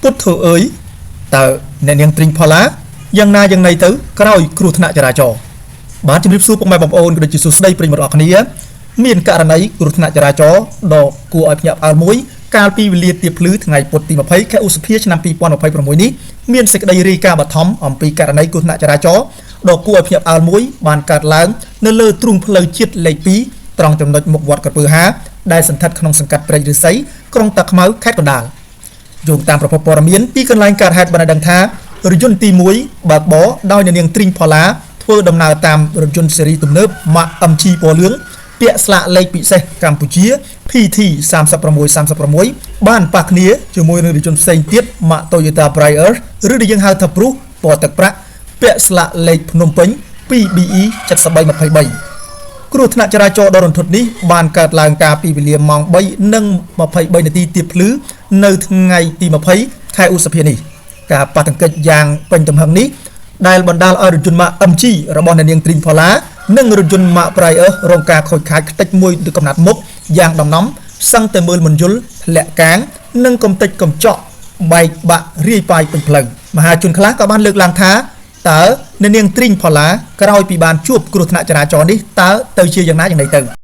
ពុទ្ធអើយតើអ្នកនាងទ្រីងផល្លាយ៉ាងណាយ៉ាងណីទៅក្រោយគ្រោះថ្នាក់ចរាចរណ៍បាទជំរាបសួរពុកម៉ែបងប្អូនក៏ដូចជាសួស្តីប្រិយមិត្តអរគ្នាមានករណីគ្រោះថ្នាក់ចរាចរណ៍ដ៏គួរឲ្យភ្ញាក់ផ្អើលមួយកាលពីវេលាទៀបភ្លឺថ្ងៃពុធទី20ខែឧសភាឆ្នាំ2026នេះមានសេចក្តីរាយការណ៍បឋមអំពីករណីគ្រោះថ្នាក់ចរាចរណ៍ដ៏គួរឲ្យភ្ញាក់ផ្អើលមួយបានកើតឡើងនៅលើទ្រូងផ្លូវជាតិលេខ2ត្រង់ចំណុចមុខវត្តក្រពើហាដែលសន្ធិដ្ឋក្នុងសង្កាត់ព្រែកឫស្សីក្រុងតាខ្មៅខេត្តកណ្ដាល យោងតាមប្រភពព័ត៌មានពីកន្លែងកើតហេតុបានឲ្យដឹងថារថយន្តទី1បើកបរដោយអ្នកនាងទ្រីងផល្លាធ្វើដំណើរតាមរថយន្តស៊េរីទំនើបម៉ាក MG ពណ៌លឿងពាក់ស្លាកលេខពិសេសកម្ពុជា PT 3636បានប៉ះគ្នាជាមួយនឹងរថយន្តផ្សេងទៀតម៉ាក Toyota Prius ឬដែលយើងហៅថា Prius ពណ៌ទឹកប្រាក់ពាក់ស្លាកលេខភ្នំពេញ 2BE 7323គ្រោះថ្នាក់ចរាចរណ៍ដ៏រន្ធត់នេះបានកើតឡើងកាលពីវេលាម៉ោង3:23នាទីទៀបភ្លឺនៅថ្ងៃទី20ខែឧសភានេះការប៉ះទង្គិចយ៉ាងពេញទំហឹងនេះដែលបណ្ដាលឲ្យរថយន្តម៉ាក MG របស់អ្នកនាងទ្រីងផល្លានិងរថយន្តម៉ាក Prius រងការខូចខាតខ្ទេចមួយទៅកំណាត់មុខយ៉ាងដំណំសឹងតែមើលមិនយល់ធ្លាក់កាងនិងកំទេចកំចក់បែកបាក់រាយប៉ាយពេញផ្លូវមហាជនខ្លះក៏បានលើកឡើងថាតើអ្នកនាងទ្រីងផល្លាក្រោយពីបានជួបគ្រោះថ្នាក់ចរាចរណ៍នេះតើទៅជាយ៉ាងណាយ៉ាងណីទៅ